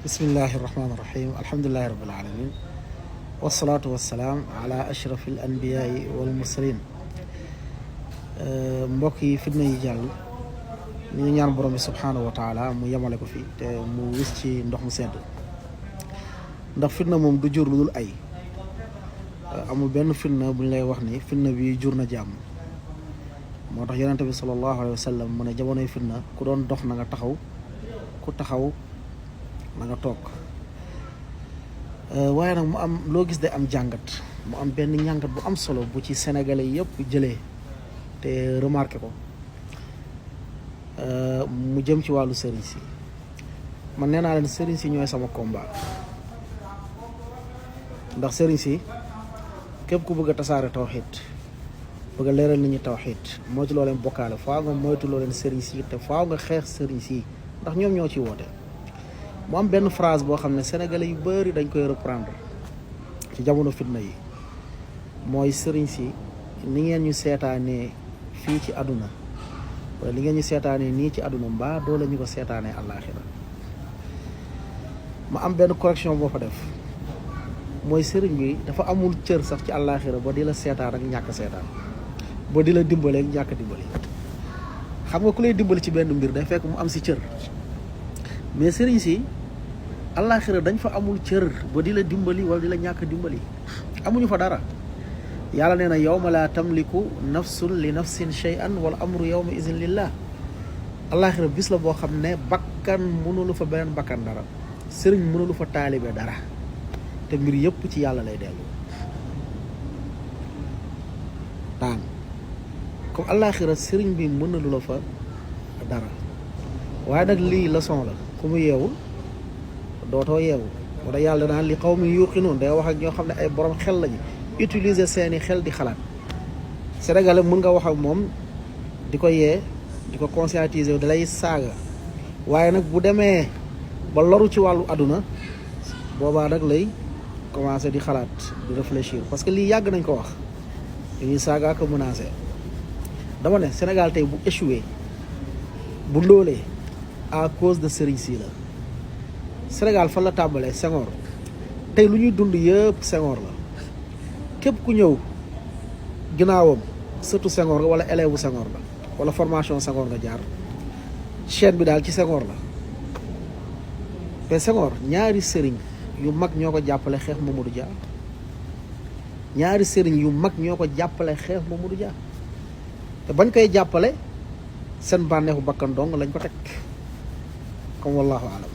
bismillahi irrahmani irrahim alhamdulilahi rabbil alamin wasalaatu wassalaam ala ashrafil anbiyaai wal mursalin. mbokk yi fitna yi jàll ñu ngi ñaan borom bi subhaanahu wa taala mu yemale ko fi te mu wis ci ndox mu sedd, ndax fitna moom du jur lu dul ay. amul benn fitna bu ñu lay wax ni fitna bi jur na jàmm. moo tax yonente bi sallallahu alayhi wa sallam mu ne jamonoy fitna ku doon dox na nga taxaw, ku taxaw na nga toog. waaye nag mu am loo gis day am jàngat, mu am benn njàngat bu am solo bu ci sénégalais yëpp jëlee te remarqué ko, mu jëm ci wàllu sëriñ si. man nee naa leen sëriñ si ñooy sama combat, ndax sëriñ si képp ku bëgg a tasaare tawxiid, bëgg a leeral nit ñi tawxiid, moytu loo leen bokkaale, faaw nga moytu loo leen sëriñ si te faaw nga xeex sëriñ si ndax ñoom ñoo ci woote. mu am benn phrase boo xam ne sénégalais yu bari dañ koy reprendre ci jamono fitna yi, mooy sëriñ si ni ngeen ñu seetaanee fii ci àdduna wala li ngeen ñu seetaanee nii ci àdduna mbaa doole ñu ko seetaanee àllaaxira. ma am benn correction boo fa def, mooy sëriñ bi dafa amul cër sax ci àllaaxira ba di la seetaan ak ñàkk seetaan, ba di la dimbale ak ñàkk dimbali. xam nga ku lay dimbali ci benn mbir day fekk mu am si cër, mais sëriñ si àllaaxira dañ fa amul cër ba di la dimbali wala di la ñàkk dimbali, amuñu fa dara. yàlla nee na yawma laa tamliku nafsun li nafsin shay'an wal amru yawma izin lillah. àllaaxira bis la boo xam ne bakkan mënulu fa beneen bakkan dara, sëriñ mënulu fa taalibe dara, te mbir yëpp ci yàlla lay dellu. daan comme àllaaxira sëriñ bi mënalu la fa dara, waaye nag lii leçon la, ku mu yeewul dootoo yeewu. moo tax yàlla daan li qawmin yuuqinuun day wax ak ñoo xam ne ay borom xel lañu, utiliser seeni xel di xalaat. Sénégalais mën nga wax ak moom di ko yee, di ko conscientiser, da lay saaga, waaye nag bu demee ba loru ci wàllu àdduna boobaa nag lay commencé di xalaat, di réfléchir, parce que lii yàgg nañ ko wax, dañuy saaga ak menacé. dama ne Sénégal tey bu échoué, bu ndóolee à cause de sëriñ si la. Sénégal fan la tàmbalee? Senghor. tey lu ñuy dund yëpp Senghor la. képp ku ñëw ginnaawam surtout Senghor nga wala élève bu Senghor la wala formation Senghor nga jaar, chaîne bi daal ci Senghor la. te Senghor ñaari sëriñ yu mag ñoo ko jàppale xeex Mamadou Dia, ñaari sëriñ yu mag ñoo ko jàppale xeex Mamadou Dia, te bañ koy jàppale seen bànneexu bakkan dong lañ ko teg, comme wallahu alam.